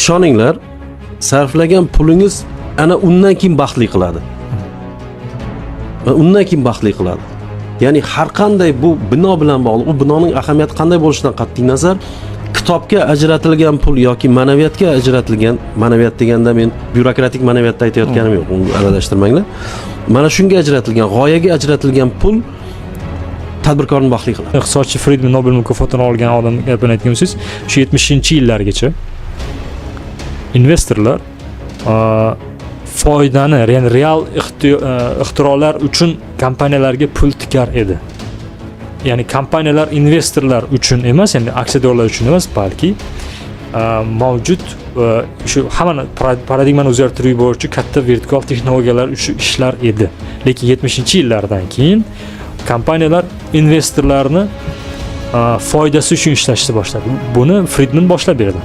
Ishoninglar, sarflagan pulingiz ana undan keyin baxtli qiladi va undan keyin baxtli qiladi. Ya'ni har qanday bu bino bilan bog'liq, u binoning ahamiyati qanday bo'lishidan qat'iy nazar, kitobga ajratilgan pul yoki ma'naviyatga ajratilgan, ma'naviyat deganda men byurokratik ma'naviyatni aytayotganim yo'q, uni aralashtirmanglar. Mana shunga ajratilgan, g'oyaga ajratilgan pul tadbirkorni baxtli qiladi. Iqtisodchi Fridman, Nobel mukofotini olgan odam gapini aytgan bo'lsangiz, shu 70-yillargacha investorlar foydani, ya'ni real ixtirolar uchun kompaniyalarga pul tikar edi. Ya'ni kompaniyalar investorlar uchun emas, ya'ni aksiyadorlar uchun emas, balki mavjud shu hammani paradigmani o'zgartirib yuboruvchi katta vertikal texnologiyalar uchun ishlar edi. Lekin 70-yillardan keyin kompaniyalar investorlarni foydasi uchun ishlashni boshladi. Buni Fridman boshlab berdi.